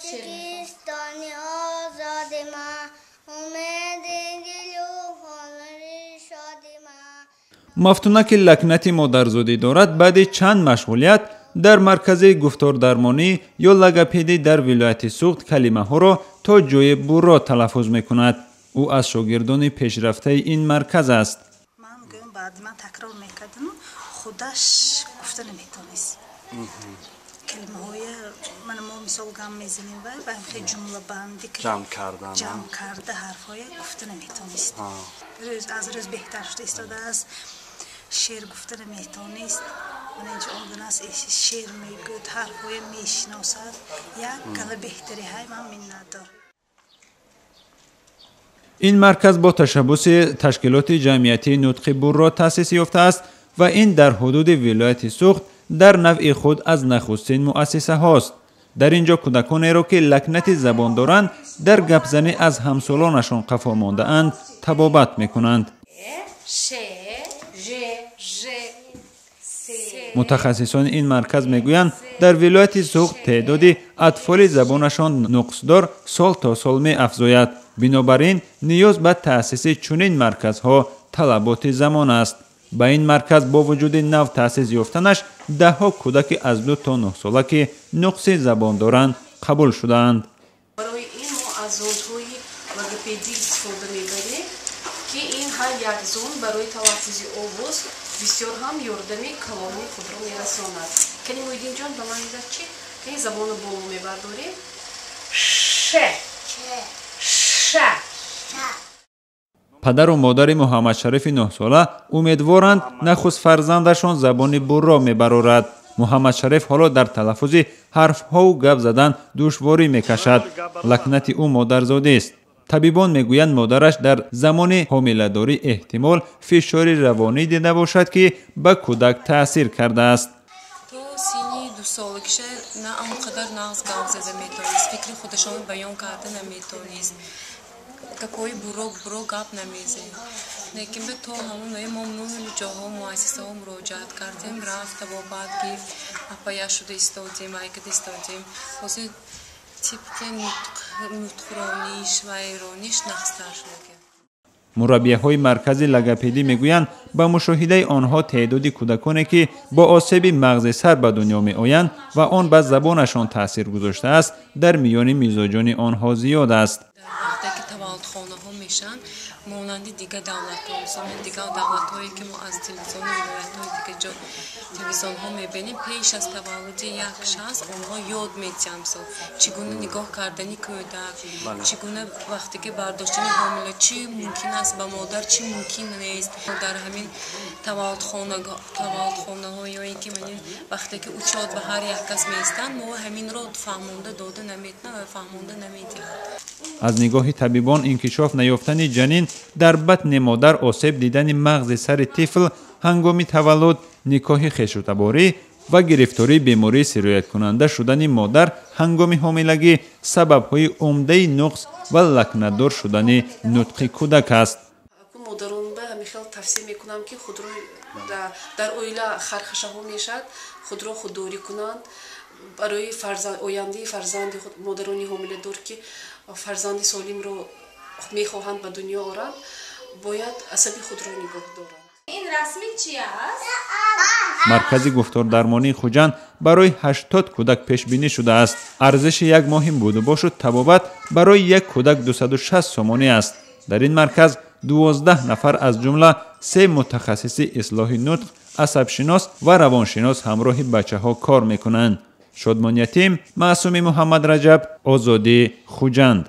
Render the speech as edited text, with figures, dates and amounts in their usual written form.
Тоҷикистони озоди ма, умеди дилу ҳунари шоди ма. Мафтуна, ки лакнати модарзодӣ дорад, баъди чанд машғулият дар маркази гуфтордармонӣ ё логопедӣ дар вилояти Суғд калимаҳоро то ҷои бурро талаффуз мекунад. Ӯ аз шогирдони пешрафтаи ин марказ аст. Ман гӯям, баъди ман такрор мекардам, худаш гуфта наметонист калимаҳоя. Мана, мо мисол гам мезанем, вай ба ҳамхел ҷумлабандӣ ҷамъ кардан. Ҷамъ карда ҳарфҳоя гуфта наметонист. Рӯз аз рӯз беҳтар шуда истодааст. Шеър гуфта наметонист, мана инҷо омаданааст, шеър мегӯяд, ҳарфҳоя мешиносад. Як гала беҳтари ҳай, ман миннатдор. Ин марказ бо ташаббуси ташкилоти ҷамъиятии «Нутқи бурро» таъсис ёфтааст ва ин дар ҳудуди вилояти Суғд дар навъи худ аз нахустин муассисаҳост. Дар ин ҷо кӯдаконеро, ки лакнати забон доранд, дар гапзанӣ аз ҳамсолонашон қафо мондаанд, табобат мекунанд. Ш, Ж, Ж, С. Мутахассисони ин марказ мегӯянд, дар вилояти Суғд теъдоди атфоли забонашон нуқсдор сол то сол меафзояд. Бинобар ин ниёз ба таъсиси чунин марказҳо талаботи замон аст. Ба ин марказ бо вуҷуди нав таъсис ёфтанаш даҳҳо кӯдаки аз 2 то 9 сола, ки нуқси забон доранд, қабул шудаанд. Барои ин мо аз зондҳои логопедӣ истифода мебарем, ки ин ҳар як зонд барои талаффузи овоз бисёр ҳам ёрдами калони худро мерасонад. Кани, Муҳиддинҷон, ба ман гӯяд, чи кани забонро боло мебардорем? Ш, ша. Падару модари Муҳаммадшарифи 9-сола умедворанд, нахуст фарзандашон забони бурро мебарорад. Муҳаммадшариф ҳоло дар талаффузи ҳарфҳову гап задан душворӣ мекашад. Лакнати ӯ модарзодист. Табибон мегӯянд, модараш дар замони ҳомиладорӣ эҳтимол фишори равонӣ дида бошад, ки ба кӯдак таъсир кардааст. То синни 2-солагиша на он қадар нағз гап зада метавонист, фикри худашонро баён карда наметавонист, гапҳои буро буро гап намезад. Лекин бе то ҳамон мо муҳим ҷоҳо, муассисаҳо муроҷиат кардем, рафт, табобат гирифт, апая шуда истодем, айкада истодем. Ҳозир тибқи нутқрониш, вайрониш нағзтар шуда. Мураббияҳои маркази логопедӣ мегӯянд, ба мушоҳидаи онҳо теъдоди кӯдаконе, ки бо осеби мағзи сар ба дунё меоянд ва он ба забонашон таъсир гузоштааст, дар миёни мизоҷони онҳо зиёд аст. Дар вақте ки таваллудхонаҳо мешаванд, монанди дигар давлатҳо, мисол, дигар давлатҳое, ки мо аз телевизиони вилоятҳои дигар ҷо телевизионҳо мебинем, пеш аз таваллуди як шахс онҳо ёд медиҳанд, мисол, чӣ гуна нигоҳ кардани кӯдак, чӣ гуна вақте ки бардоштани ҳомила, чӣ мумкин аст ба модар, чӣ мумкин нест. Дар ҳамин таваллудхонаҳо ё ин ки вақте ки учёт ба ҳар як кас меистанд, мо ҳаминро фаҳмонда дода наметавонам ва фаҳмонда намедиҳанд. Аз нигоҳи табибон, инкишоф наёфтани ҷанин дар батни модар, осеб дидани мағзи сари тифл ҳангоми таваллуд, никоҳи хешутаборӣ ва гирифтории бемории сирояткунанда шудани модар ҳангоми ҳомилагӣ сабабҳои умдаи нуқс ва лакнатдор шудани нутқи кӯдак аст. Модарон ба ҳамин хел тавсия мекунам, ки худро дар оила хархашаҳо мешавад, худро худдорӣ кунанд барои ояндаи фарзанди худ. Модарони ҳомиладор, ки фарзанди солимро мехоҳанд ба дунё оранд, бояд асаби худро нигоҳ доранд. Ин расми чи аст? Маркази гуфтордармонии Хуҷанд барои 80 кӯдак пешбинӣ шудааст. Арзиши як моҳи будубошу табобат барои як кӯдак 260 сомонӣ аст. Дар ин марказ 12 нафар, аз ҷумла се мутахассиси ислоҳи нутқ, асабшинос ва равоншинос ҳамроҳи бачаҳо кор мекунанд. Шодмон Ятим, Маъсуми Муҳаммад Раҷаб, «Озодӣ», Хуҷанд.